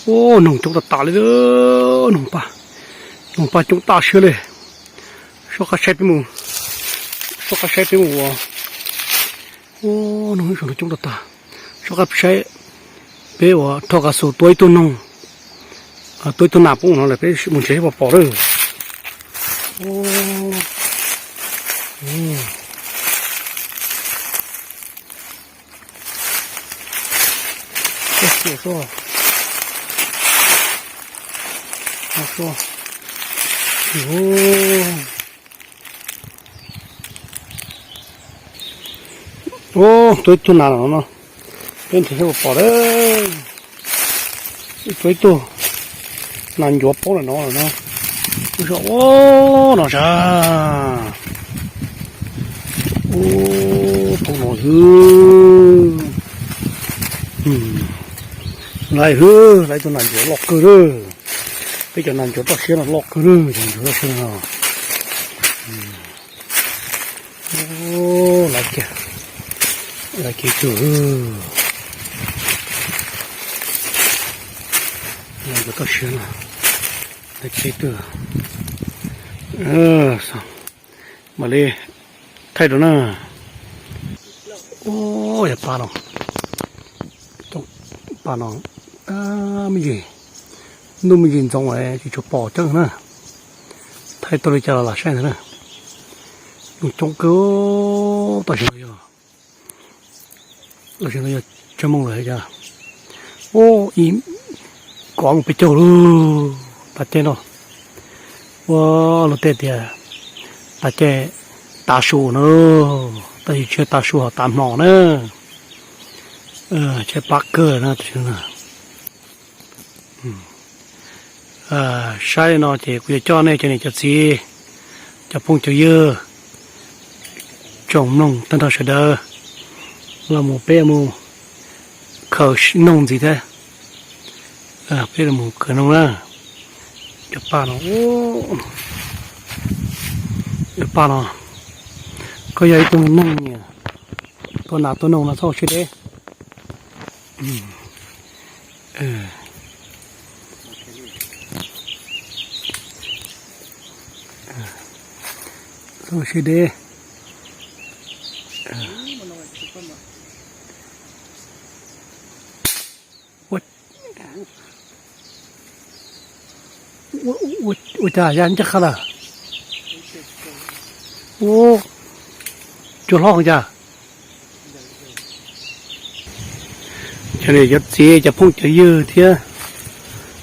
Ub, noog coob tag tas li, noog paj, noog paj coob tag siab li. Soj qab saib peb mus, soj qab saib peb mus ua. Ub, noog ib sab no coob tag tas. Soj qab saib peb ua thoj kav xus tua ib tug noog, tua ib tug nas poob no lawm peb mus nrhiav seb puas pom lawm. Ub, tua ib tug nas no no, peb nrhiav seb puas pom lawm. Ib tug, ib tug nas ncuav poob lawm no lawm no. Ub, ua no sas. Ub, poob no hwb. Laiv hwb, laiv tus nas ncuav loj kawg lawm. Peb cov nas ncuav toj siab no loj kawg lawm, cov nas ncuav toj siab no. Laiv kiag, laiv kiag tus, nas ncuav toj siab no, laiv kiag tus. Mam li thaij rau na. Ub, yog paj no, paj no, me ntsis, ntuj me ntsis ntxoov tsis tshua pom tseeb na. Thaij tau li cas los lam saib ntag na. Noog coob kawg, tam sim no yog, tam sim no yog tsawg moos lawm cas. Ub, ib, kaum mus peb caug lawm. Tav caij no, ua, luag tej tias tav caij tav su no, tab sis tsis yog tav su ho tav hmo na. Tsis pab kawg na tam sim no. Saib li no ces kuv yuav coj nej cov niam cov txiv, cov phooj cov ywg, tsoom mloog tag nrho sawv daws los mus, peb mus khaws noog ntxiv thiab. Peb los mus khaws noog na. Cov paj no, cov paj no, koj yog ib tug neeg nyiam tua nas tua noog no txhob ua siab deb. Txhob ua siab deb. Ua cas ya ncaj qha lawm. Ua, cua hlob heev cas. Cov niam cov txiv cov phooj cov ywg thiab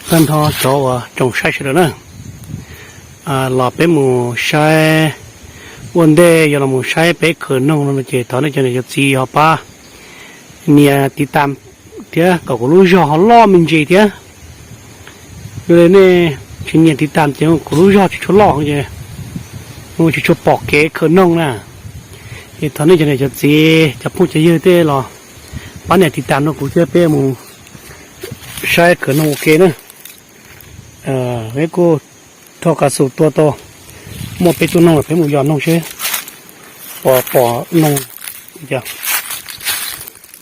tag nrho cov uas tsoom saib sawv daws na, los peb mus saib, ua ntej yog los mus saib peb khaws noog no ces thov nej cov niam cov txiv ho pab nias tiv tam thiab kom kuv lub zog ho loj me ntsis thiab. Yog li nej tsis nias tiv tam ces kuv lub zog tsis tshua loj ces tsis tshua pom kev khaws noog na. Ces thov nej cov niam cov txiv cov phooj cov ywg tej los pab nias tiv tam no kuv thiab peb mus saib khaws noog ua ke na. Peb kuj thov kav xus tua tau muaj peb tug noog los peb mus yos noog seb puas pom noog.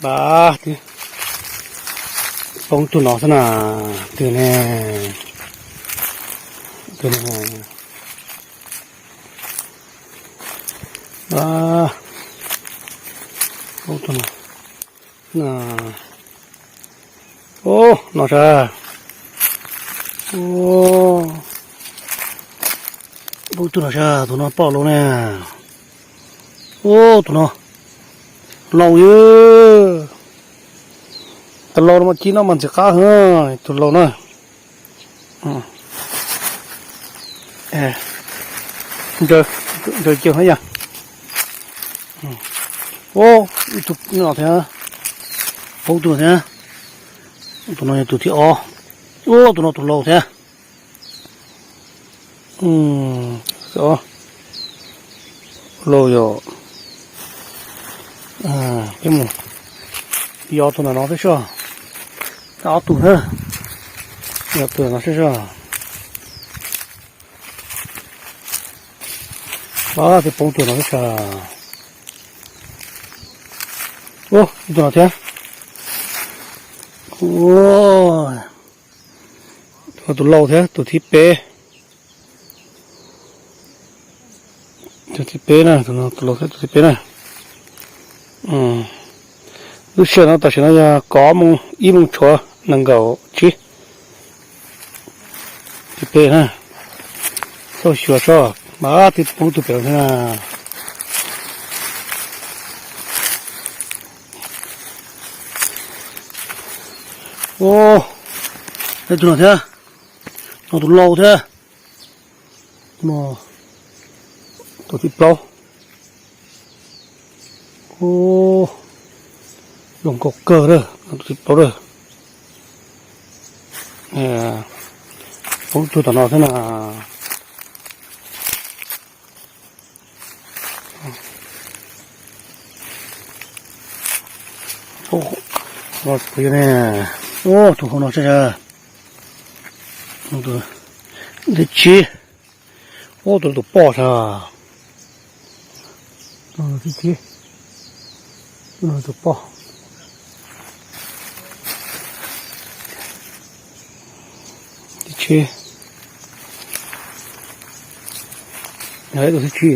Pab, poob tug no xwb na, twg ne, twg ne, poob tug no, ub, no sas, poob tug no sas, tus no pom lauj ne, ub, tus no laus yog, tus laus no mas ci noj mas ntxim qab heev, tus laus na. Ntsaws, ntsaws cia hab yog. Ub, ib tug no thiab, poob tug no thiab, tus no yog tus thib ob. Ub, tus no tus laus thiab. Laus yog, peb mus yos tus ntawm no xwb soj, ob tug na, yos tus ntawm no xwb soj. Pab, twb poob tus no xwb soj. Ub, ib tug no thiab. Ub, Tus laus thiab tus thib peb, tus thib peb na, tus laus thiab tus thib peb na. Lub sij hawm no tam sim no yog kaum ob moos, ib moos tshuav nees nkaum tsib. Thib peb na, xauj xyuas soj mas twb poob tus pem no thiab na. Tus no thiab, no tus laus thiab, no tus thib plaub. Zoo nkauj kawg lawm, no tus thib plaub lawm. Poob tuag tom no thiab na. Tus hauv no saib, thib tsib. Ub, tus no tus poj sas. Tus no tus poj. Thib tsib. Tus thib tsib.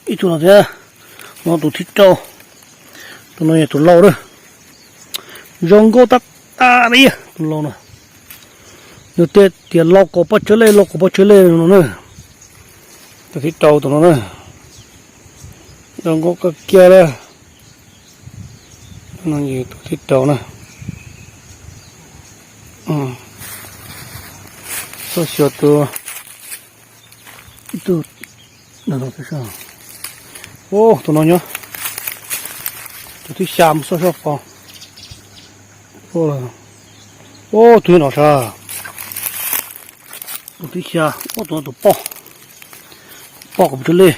Ib tug no thiab, no tus thib rau. Tus no yog tus laus lawm. Zoo nkauj tag tag li tus laus no. Nws tej tias laus kaum paj tsawg lej, laus kaum paj tsawg lej no na. Tus thib rau tus no na. Zoo nkauj kawg kiag lawm. Tus thib rau na. Xauj xyuas tus, tus, tus no nyob, tus thib xya mus xauj soj fo. Ub, tus no sas. Tus thib xya, ub, tus no tus poj, poj kaum paj tsawg lej.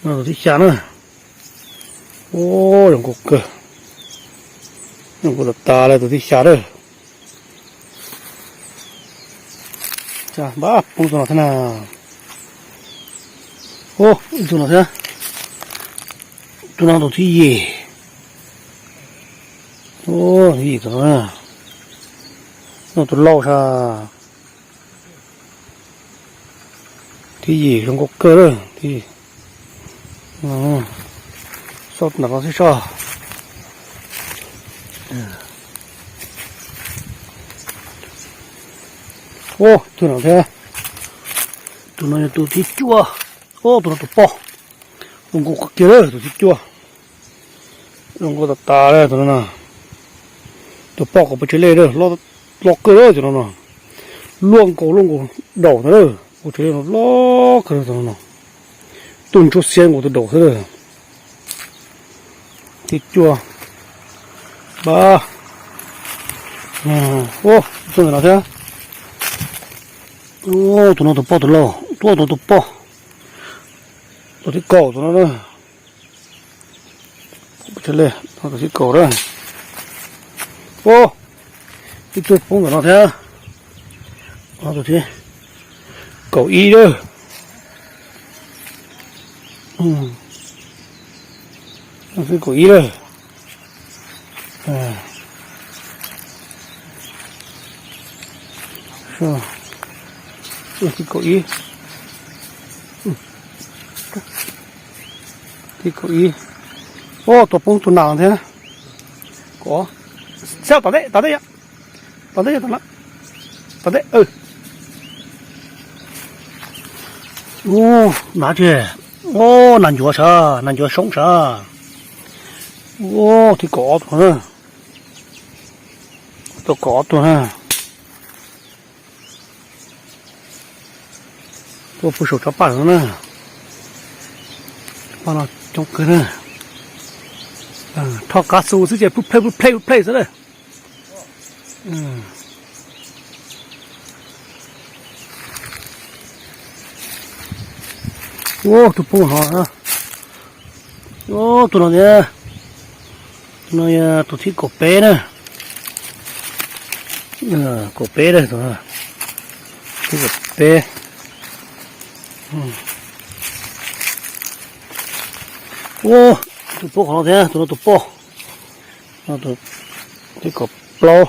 No tus thib xya na. Ub, zoo nkauj kawg, zoo nkauj tas tas li tus thib xya lawm. Npaj poob tus no thiab na. Ub, ib tug no thiab. Tus no tus thib yim. Ub, thib yim tus no, no tus laus sas. Thib yim zoo nkauj kawg lawm. Xauj ntawm no xwb soj. Ub, tus no thiab. Tus no yog tus thib cuaj. Ub, tus no tus poj. Zoo nkauj kawg kiag lawm tus thib cuaj. Zoo nkauj tas tas li tus no na. Tus poj kaum paj tsawg lej lawm, loj kawg lawm tus no no. Luaj nkaus luaj nkaus daus ntag lawm, kaum paj tsawg lej no loj kawg tus no no. Tuaj ntsuab xiab nkaus tus daus xwb lawm. Thib cuaj. Npaj. Ub, tus no thiab. Tus no tus poj tus laus, tus no tus poj. Tus thib kaum tus no na. Tus thib kaum na. Ub, ib tug poob ntawm no thiab. Tus thib kaum ib lawm. Tus thib kaum ib lawm. Tus thib kaum ib. Thib kaum ib. Ub, tus poob tus nas thiab. Saib tom ntej, tom ntej, tom ntej, tom ntej, tom ntej. Ub, nas tsi. Ub, nas ncuav sas, nas ncuav soob sas. Ub, thib kaum ob tus na. Tus kaum ob tus na. Tuaj puag saum tsob paj no na. Paj no coob kawg na. Rho kav xus xwb ces pub plej pub plej pub plej xwb na. Ub, tus poob no. Ub, tus no tiag. Tus no yog tus thib kaum peb na. Kaum peb na, tus thib kaum peb. Ub, Tus poob qhov no thiab, tus no tus poj, no tus thib kaum plaub,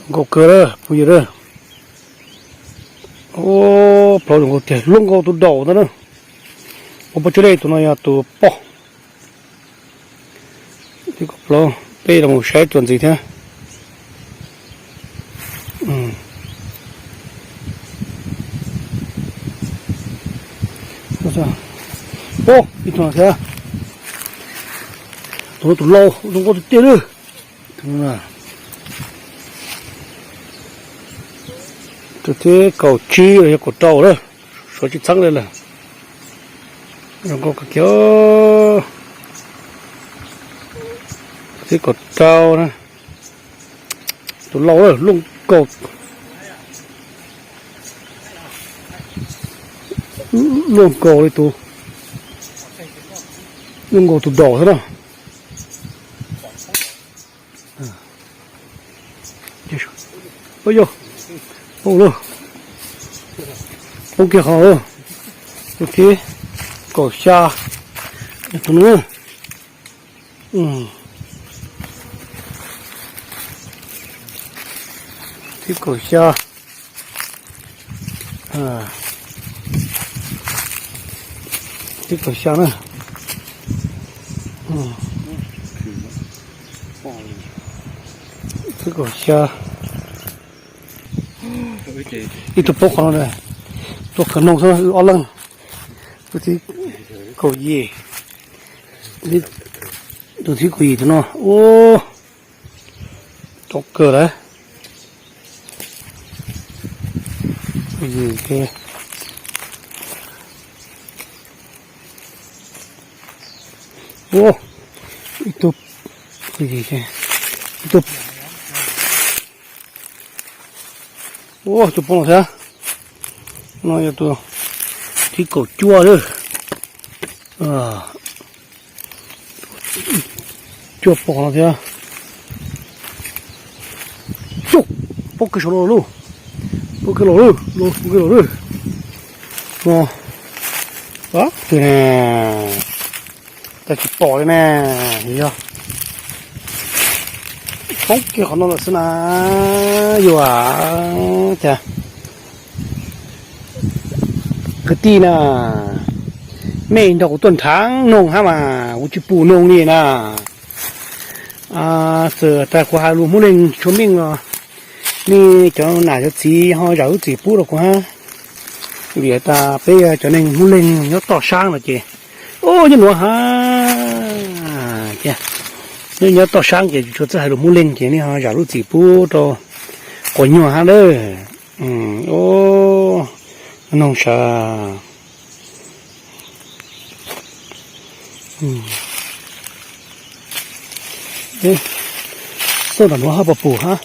nkauj kawg lawm phooj ywg lawm. Plaub zoo nkauj tiag, luaj nkaus tus daum ntag na. Ua pov tseg, tus no yog tus poj. Thib kaum plaub, peb los mus saib txuas ntxiv thiab. Ub, ib tug thiab. Tus no tus laus zoo nkauj tiag tiag li. Tus thib kaum tsib los yog kaum rau lawm, suav tsis txheeb li lawm. Zoo nkauj kawg kiag. Tus thib kaum rau na, tus laus luaj nkaus, luaj nkaus li tus, luaj nkaus tus daum xwb na. Yog, poob lawm, poob kiag qhov, tus thib kaum xya, tus no, thib kaum xya, thib kaum xya na, thib kaum xya. Ib tug poob qhov no, tuaj khawv noog xwb, wb ob leeg. Tus thib kaum yim, tus thib kaum yim tus no, ua, tau kawg lawm. Ua, ib tug, ib tug, ua, tus poob no thiab. No yog tus thib kaum cuaj lawm. Cuaj poob no thiab. Poob kiag saum no lauj. Poob kiag los lawm, poob kiag los lawm. No, twg ne? Cas tsis pom li ne? Yog poob kiag qhov no lawm xwb na. Yuav cas kwv tij na, mej nrog kuv tuaj nrhav noog hab mas kuv tsis pum noog li na. Txawm tas kuv hais lus Hmoob Leeg tshua meej los nej cov nam cov txiv ho zam lub txim pub rau kuv hab. Vim tas peb cov neeg Hmoob Leeg nyob toj sab no ces, o, nyob nuav hab, nyob toj sab ces tsis tshua txawj hais lus Hmoob Leeg ces nej ho zam lub txim pub rau quas nyuag hab lawm. Noog sawv. Xauj nram nuav hab puas pum hab.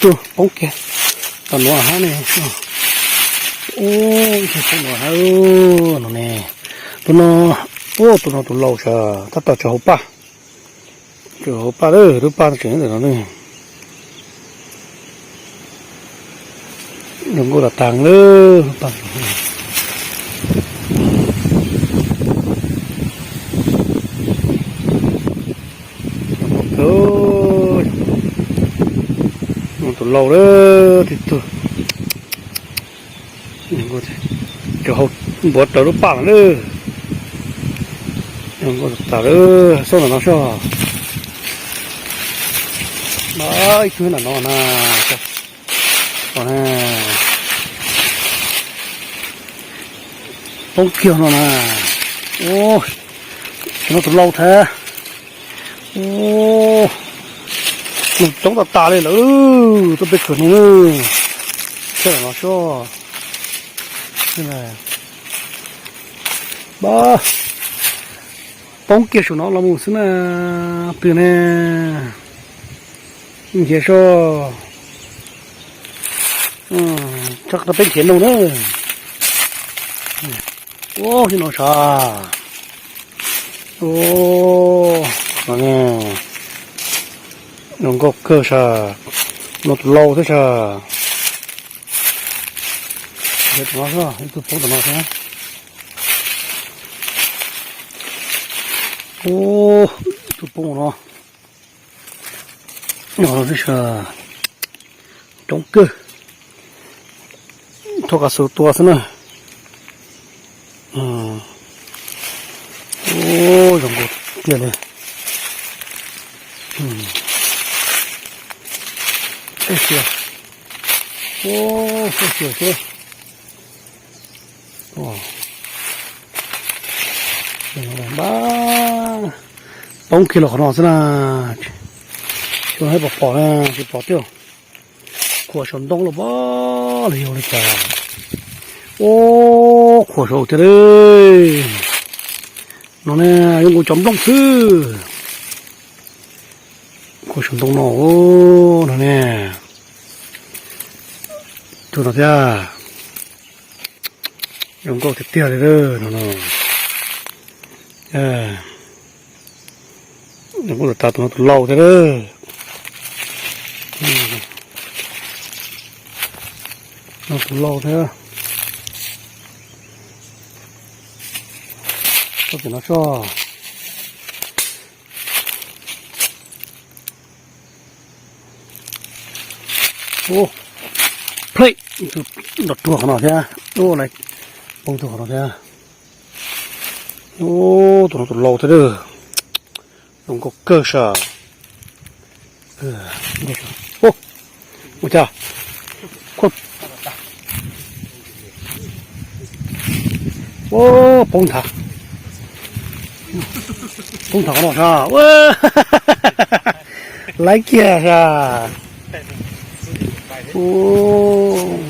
Tuaj poob kiag tom nuav hab ne. Ib tug poob nuav hab no ne. Tus no, tus no tus laus sawv tab tom tsaws hauv paj. Tsaws hauv paj lawm, lub paj tseem nyob ntawm no ne. Zoo nkauj tas tas lawm. Tus laus lawm, tib tug. Cov hauv npuav raws lub paj no lawm. Zoo nkauj tas tas lawm, xauj ntawm no soj. Ib tug ntawm no na. Poob kiag no na. Tus no tus laus thiab. Noog coob tas tas li lawm, tuaj peb khwv noog lawm. Soj ntawm no soj. Pab, poob kiag saum no los mus xwb na. Twg ne? Nrhiav soj. Tso peb nrhiav noog na. Ua, no sav. No ne, zoo nkauj kawg sav. No tus laus thiab sav. Ib tug poob tom no thiab. Ub, ib tug poob no. No tib si, coob kawg. Thov kav xu tua xwb na. Ub, zoo nkauj tiag li. Ub, xwb. Poob kiag los qhov no xwb na. Xyov pom pom na, tsis pom tiag. Khuam saum ntoo los pab los yog li cas. Ub, khuam saum tiag li. No ne, zoo nkaus cov nplooj xwb. Khuam saum ntoo no, no ne. Tus no thiab. Zoo nkauj tiag tiag li no. Kuj tas tus no tus laus thiab. No tus laus thiab. Txoj pem no tso. Ub, plej, tus nrov ruag qhov no thiab. Ub, lawv poob tus qhov no thiab. Ub, tus no tus laus thiab. Zoo nkauj kawg sas. Ub, ua cas, ub, poob nthav, poob nthav qhov no sas. Laiv kiag sas. Ub.